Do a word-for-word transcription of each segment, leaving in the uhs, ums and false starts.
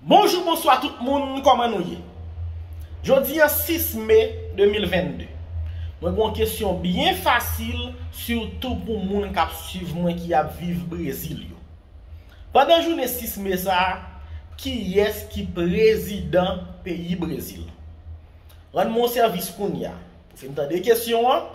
Bonjou, bonswa tout moun, kòman nou ye? Jodi a sis me de mil vennde. Mwen gen yon kesyon byen fasil, sitou pou moun k ap swiv mwen ki ap viv Brezil yo. Pandan jounen sis me sa a, kiyès ki prezidan peyi Brezil? Rann mwen yon sèvis kounye a. Ou fin tande kesyon an?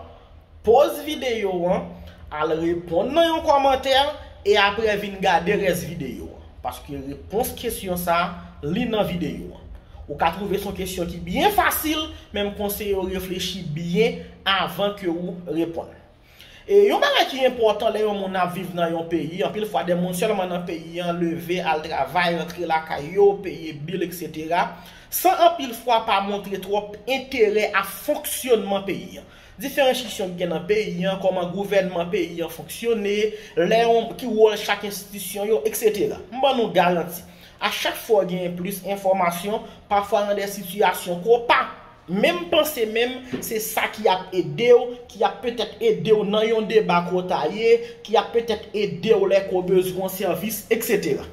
Poz videyo an, al reponn nan yon kòmantè, e apre vin gade rès videyo an. Paske repons kesyon sa a, li nan videyo an. Ou ka twouve se yon kesyon ki byen fasil, men m konseye w reflechi byen avan ke ou reponn. E yon bagay ki enpòtan lè yon moun ap viv nan yon peyi, anpil fwa de moun sèlman nan peyi an leve, al travay, rantre lakay yo, peye bil, etsetera, san anpil fwa pa montre twòp enterè a fonksyònman peyi an. Diferan enstitisyon ki gen nan peyi an, kòman gouvènman peyi an fonksyone, lè yon, ki wòl chak enstitisyon yo, etsetera. M ban nou garanti, a chak fwa w genyen plis enfòmasyon, pafwa nan de sitiyasyon ke w pa menm panse menm, se sa ki ap ede w, ki ap petèt ede w nan yon deba ke w ta ye, ki ap petèt ede w lè ke w bezwen yon sèvis, etsetera.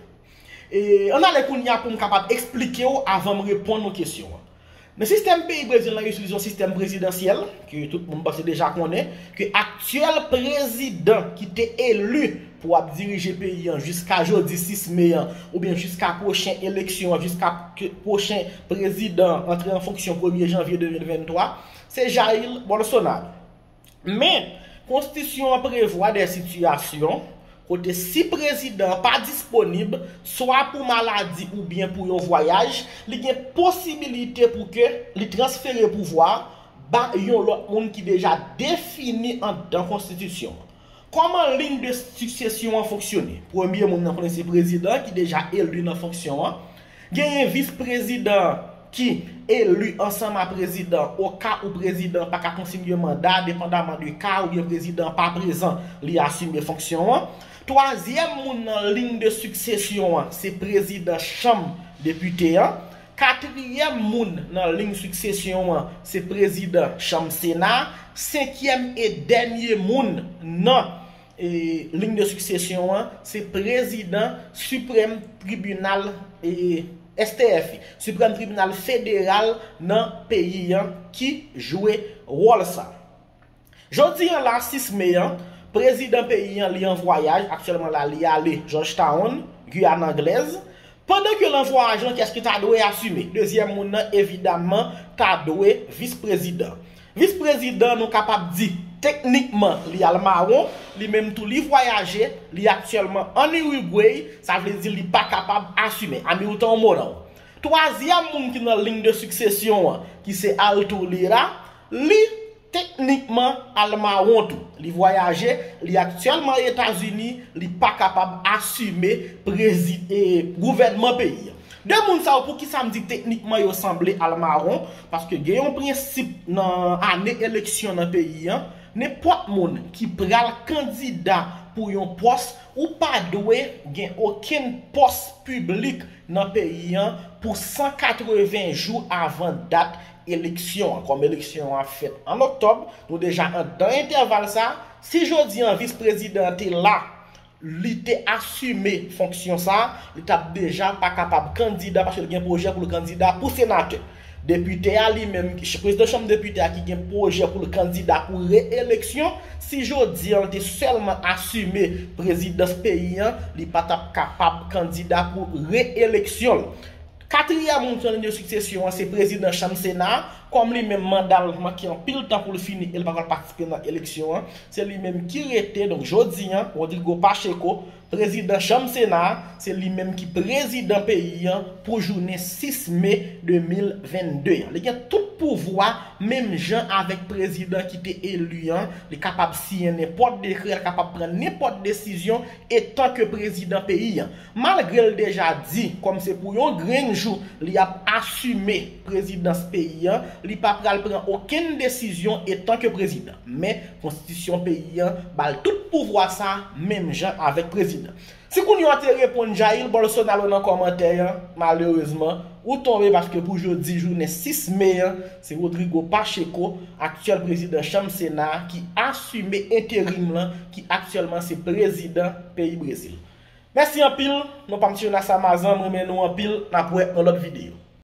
E, ann ale kounye a pou m kapab eksplike w avan m reponn ou kesyon an. Nan sistèm peyi Brezil la, yo itilize yon sistèm prezidansyèl, ke tout moun panse deja konnen, ke aktyèl prezidan ki te eli pou ap dirije peyi an jiska jodi sis me an, oubyen jiska pwochen eleksyon an, jiska ke pwochen prezidan antre an fonksyon premye janvye de mil venntwa, se Jair Bolsonaro. Men, konstitisyon an prevwa de sitiyasyon kote si prezidan an pa disponib, swa pou maladi oubyen pou yon vwayaj, li gen posibilite pou ke li transfere pouvwa a ba yon lòt moun ki deja defini anndan konstitisyon an. Kòman liy de siksesyon an fonksyone? Premye moun nan konnen se prezidan ki deja eli nan fonksyon an. Genyen vis prezidan ki eli ansanm a prezidan oka ou prezidan pa ka kontinye manda, depandaman de ka oubyen prezidan pa prezan, li asime fonksyon an. Twazyèm moun nan liy de siksesyon an se prezidan chanm depite an. Katriyèm moun nan liy siksesyon an se prezidan chanm sena. Senkyèm e dènye moun nan e, liy de siksesyon an se prezidan siprèm tribinal, e, S T F, siprèm tribinal federal nan peyi an ki jwe wòl sa. Jodi an la, sis me an, prezidan peyi an li an vwayaj, aktyèlman la li ale Georgetown, Guyane Anglaise. Pandan ke l an vwayaj lan, kiyès ki ta dwe asime? Dezyèm moun nan, evidamman, ta dwe vis prezidan. Vis prezidan, nou kapab di, teknikman, li al mawon, li menm tou li vwayaje, li aktyèlman ann Uruguay, sa vle di li pa kapab asime. Hamilton Mourão. Twazyèm moun ki nan liy de siksesyon an, ki se Arthur Lira, li teknikman al mawon tou. Li vwayaje, li aktyèlman Etazini, li pa kapab asime prezi-, e, gouvènman peyi an. De moun sa yo, poukisa m di teknikman yo sanble al mawon? Paske gen yon prensip nan ane eleksyon nan peyi an, nenpòt moun ki pral kandida pou yon pòs, ou pa dwe gen okenn pòs piblik nan peyi an pou san katreven jou avan dat eleksyon an. Kòm eleksyon an ap fèt an oktòb, nou deja anndan entèval sa. Si jodi an vis prezidan an te la, li te asime fonksyon sa, li t ap deja pa kapab kandida paske l gen pwojè pou l kandida pou senatè. Depite a li menm, prezidan chanm depite a ki gen pwojè pou l kandida pou reyeleksyon, si jodi an l te sèlman asime prezidans peyi an, li pa t ap kapab kandida pou reyeleksyon l. Katriyèm moun ki nan liy de siksesyon an se prezidan chanm sena a, kòm li menm manda l manke anpil tan pou l fini e l pa pral patisipe nan eleksyon an, se li menm ki rete. Donk jodi an, Rodrigo Pacheco, prezidan chanm sena a, se li menm ki prezidan peyi an pou jounen sis me de mil vennde an. Li gen tout pouvwa, menm jan avèk prezidan ki te eli an, li kapab siyen nenpòt dekrè, li kapab pran nenpòt desizyon etanke prezidan peyi an. Malgre l deja di, kòm se pou yon grenn jou li ap asime prezidans peyi an, li pa pral pran okenn desizyon etanke prezidan. Men, konstitisyon peyi an ba l tout pouvwa sa a, menm jan avèk prezidan. Si kounye a w te reponn Jair Bolsonaro nan kòmantè an, malerezman, ou tonbe paske pou jodi jounen sis me an, se Rodrigo Pacheco, aktyèl prezidan chanm sena a, ki asime enterim lan, ki aktyèlman se prezidan peyi Brezil. Mèsi anpil, non pa m se Jonas Amazan, m renmen nou anpil, n ap wè nan lòt videyo.